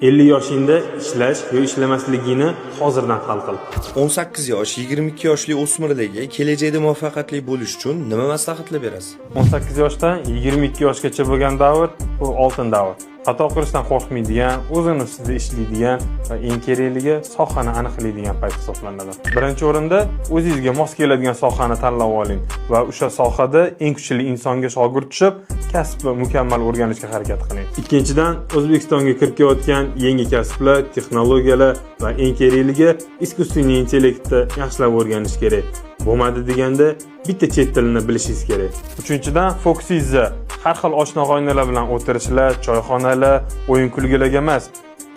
50 yoshingda ishlash yo ishlamasligingni hozirdan hal qil. 18 yosh, 22 yoshli o'smirlarga kelajakda muvaffaqiyatli bo'lish uchun nima maslahatlar berasiz? 18 yoshdan 22 yoshgacha bo'lgan davr bu oltin davr. Xato qilishdan qo'rqmaydigan, o'zini ustida ishlaydigan va eng kerakligi sohani aniqlaydigan payt hisoblanadi. Birinchi o'rinda o'zingizga mos keladigan sohani tanlab oling va o'sha sohada eng kuchli insonga shogird tushib, kasbni mukammal o'rganishga harakat qiling. Ikkinchidan, O'zbekistonga kirib kelayotgan yangi kasblar, texnologiyalar va eng kerakligi искусственный intellektni yaxshilab o'rganish kerak. Bo'lmadi deganda bitta chet tilini bilishingiz kerak. Uchinchidan, fokusingizni har xil oshna-g'oynalar bilan o'tirishlar, choyxonalar, o'yin kulgilarga emas,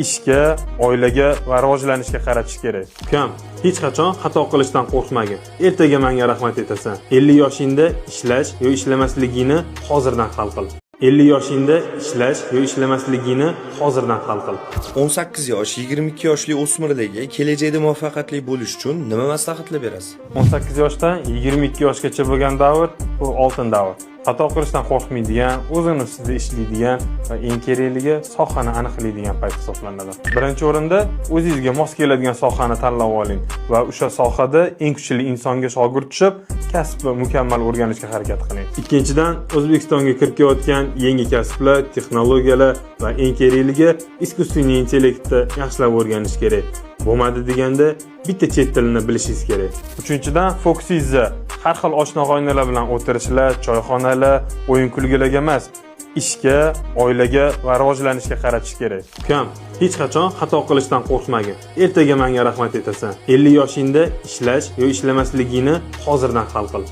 ishga, oilaga va rivojlanishga qaratish kerak. Ukam, hech qachon xato qilishdan qo'rqmagin. Ertaga menga rahmat aytasan. 50 yoshingda ishlash yo ishlamasligingni hozirdan hal qil. 50 yoshingda ishlash yo ishlamasligingni hozirdan hal qil. 18 yosh, 22 yoshli o'smirlarga kelajakda muvaffaqiyatli bo'lish uchun nima maslahatlar berasiz? 18 yoshdan 22 yoshgacha bo'lgan davr bu oltin davr. Xato qilishdan qo'rqmaydigan, o'zini ustida ishlaydigan va eng kerakligi sohani aniqlaydigan payt hisoblanadi. Birinchi o'rinda o'zingizga mos keladigan sohani tanlab oling va o'sha sohada eng kuchli insonga shogird tushib, kasbni mukammal o'rganishga harakat qiling. Ikkinchidan, O'zbekistonga kirib kelayotgan yangi kasblar, texnologiyalar va eng kerakligi искусственный intellektni yaxshilab o'rganish kerak. Bo'lmadi deganda bitta chet tilini bilishingiz kerak. Uchinchidan, fokusingizni har xil oshna-g'oynalar bilan o'tirishlar, choyxonalar, o'yin kulgilarga emas, ishga, oilaga va rivojlanishga qaratish kerak. Ukam, hech qachon xato qilishdan qo'rqmagin. Ertaga menga rahmat aytasan. 50 yoshingda ishlash yo ishlamasligingni hozirdan hal qil.